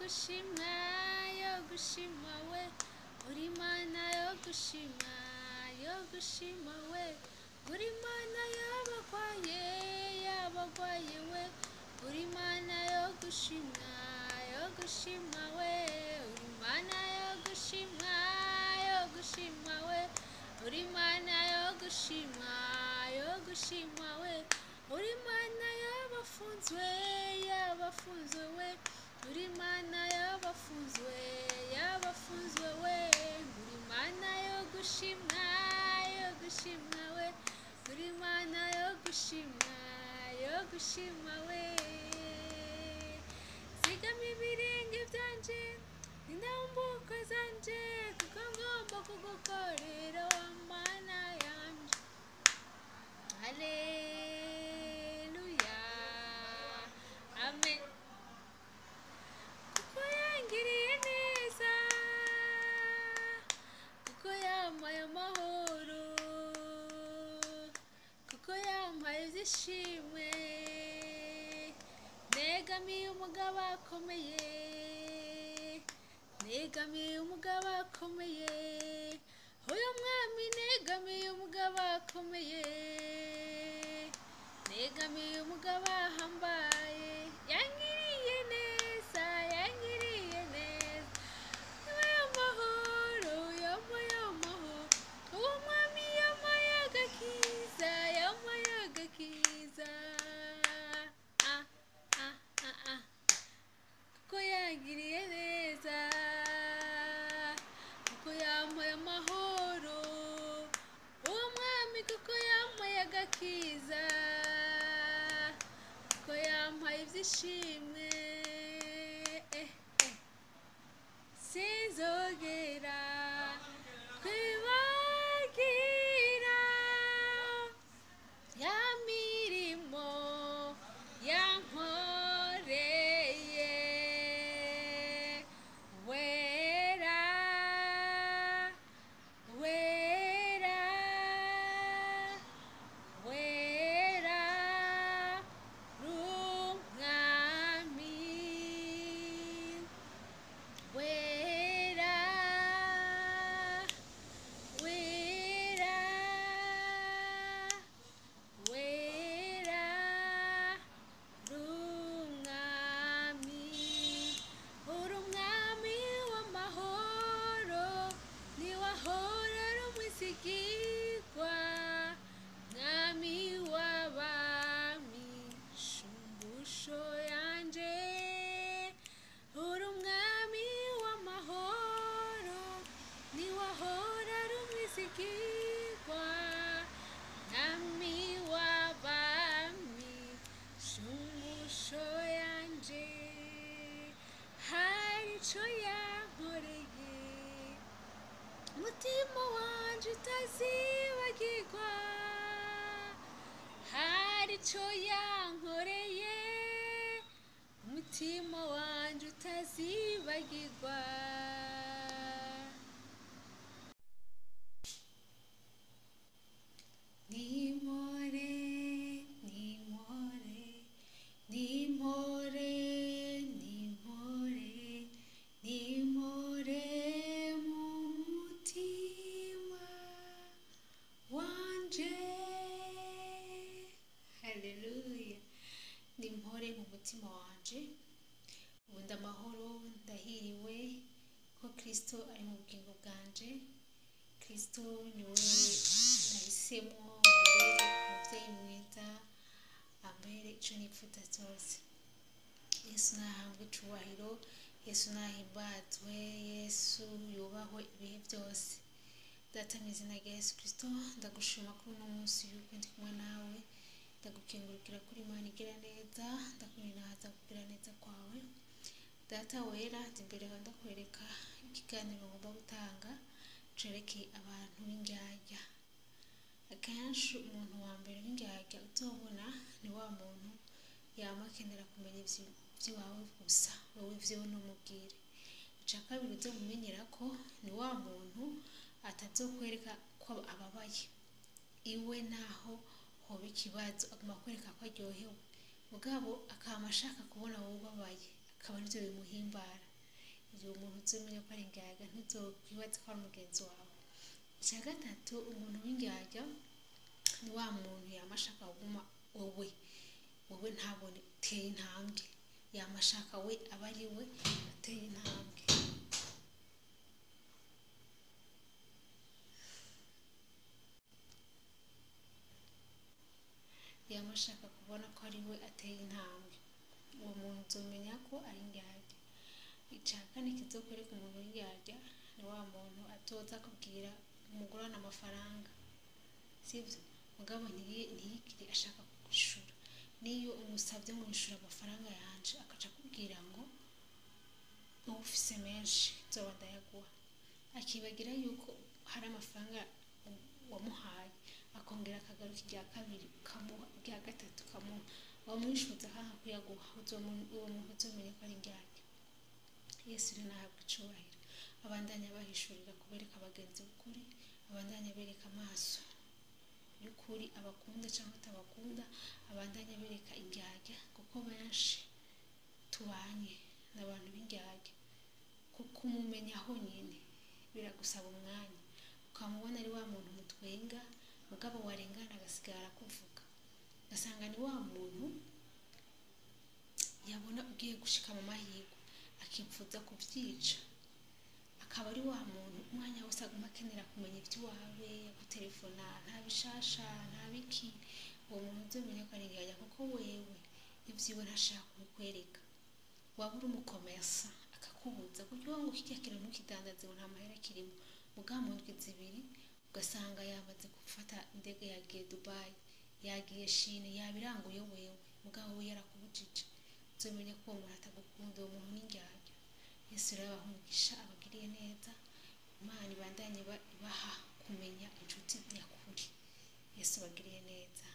gushimwa, yo gushimwa we, uri Imana yo gushimwa, yo gushimwa we, uri Imana y'abagwaye, y'abagwaye we, uri Imana yo gushimwa, yo gushimwa we, uri Imana yo gushimwa, yo gushimwa we, uri Imana yo gushimwa, yo gushimwa we, uri Imana y'abafunzwe, y'abafunzwe we, uri Imana y'abafunzwe, y'abafunzwe we, uri Imana yo gushimwa, yo gushimwa we, uri Imana yo gushimwa, yo gushimwa we. Zigama ibirenge byanje n'intambuko zanje, kuko ngomba kugukorera wa Mana yanje. Haleluya, amen. Kuko yangiriye neza, kuko yampaye amahoro, kuko yampaye ibyishimwe, negamiye umugabo akomeye, negamiye umugabo akomeye, uyu mwami negamiye umugabo akomeye, negamiye umugabo ahambaye, yangiriye neza, yangiriye neza, yampaye amahoro, yampaye amahoro, uwo mwami yampaye agakiza, yampaye agakiza, ah ah ah ah, kuko yangiriye neza, kuko yampaye amahoro, uwo mwami kuko yampaye agakiza, kuko yampaye ibyishimwe, eh, eh. Sinzogera kwibagira ya mirimo yankoreye, wera, wera, wera, rumwami, wera, wera, wera, rumwami, uri umwami w'amahoro, niwahora ari umwizigirwa, mwami w'abami, shumbusho yanje, uri umwami w'amahoro, niwahora ari umwizigirwa, mwami w'abami, shumbusho yanje, hari ico yankoreye, umutima wanje utazibagirwa, hari ico yankoreye, umutima wanje utazibagirwa. Nimore, nimore, nimore, nimore, nimore mu mutima wanje. Haleluya. Nimpore mu mutima wanje, ubundi amahoro, ndahiriwe ko Kristo ari mu bugingo bwanje. Kristo niwe nahisemo ngo ambere umuvyeyi mwiza, ambere ico nipfuza cose. Yesu nahabwe icubahiro, Yesu nahimbazwe, Yesu yubahwe ibihe byose. Data, mu izina rya Yesu Kristo, ndagushima kuri uno munsi yuko ndi kumwe nawe, ndagukengurukira kuri Imana igira neza, ndakwinahaza kugira neza kwawe. Data wera, ndi imbere yawe ndakwereka ikiganiro ngomba gutanga cerekeye abantu b'indyarya. Akenshi umuntu wa mbere w'indyarya uzobona ni wa muntu yama akenera kumenya ivy'iwawe gusa, wowe ivyiwe ntumubwire. Ica kabiri uzomumenyerako ni wa muntu atazokwereka ko ababaye, iwe naho hoba ikibazo aguma akwereka ko aryohewe, mugabo akama ashaka kubona wowe ubabaye, akaba arivyo bimuhimbara. Uyu muntu uzomenya ko ari indyarya, ntuzokwibaze ko ari umugenzi wawe. Icya gatatu, umuntu w'indyarya ni wa muntu yama ashaka kuguma wowe ntabone uteye intambwe, yama ashaka we aba ari we ateye intambwe. Yama ashaka kubona ko ari we ateye intambwe. Uwo muntu uzomenya ko ari indyarya. Icya kane kizokwereka umuntu w'indyarya ni wa muntu atoza kubwira umugurane amafaranga, sivyo? Mugabo ntiyigire ashaka kukwishura. Niyo umusavye ngo nyishura amafaranga yanje, akaca akubwira ngo uba ufise menshi nzoba ndayaguha, akibagira yuko hari amafaranga wamuhaye, akongera akagaruka irya kabiri ukamuha, irya gatatu ukamuha, wamwishuza akanka kuyaguha. Uwo muntu uzomenya ko ari indyarya. Yesu rero nahabwa icubahiro, abandanya abahishurira kubereka abagenzi b'ukuri, abandanya abereka amaso y'ukuri abakunda cyangwa atabakunda, abandanya abereka indyarya, kuko benshi tubanye n'abantu b'indyarya. Kuko umumenya honyine biragusaba umwanya, ukamubona ari wa muntu mutwenga, mugabo warengana agasigara akuvuga, ugasanga ni wa muntu yabona ugiye gushika mu mahirwe akipfuza kubyica, akaba ari wa muntu umwanya wose aguma akenera kumenya iby'iwawe, agutelefona nta bishasha nta biki. Uwo muntu uzomenya ko ari indyarya, kuko wewe ibyiwe ntashaka kubikwereka. Waba uri umukomersa akakubuza kugira ngo kirya kintu ntukidandaze ngo nta mahera kirimo, mugabo mu ndwi zibiri ugasanga yamaze gufata indege yagiye Dubai, yagiye Chine, yabiranguye wewe, mugabo we yarakubujije. Uzomenya ko uwo muntu atagukunda, uwo muntu ni indyarya. Yesu rero abahe umugisha, abagiriye neza, Imana ibandanye ibaha kumenya inshuti nyakuri. Yesu abagiriye neza.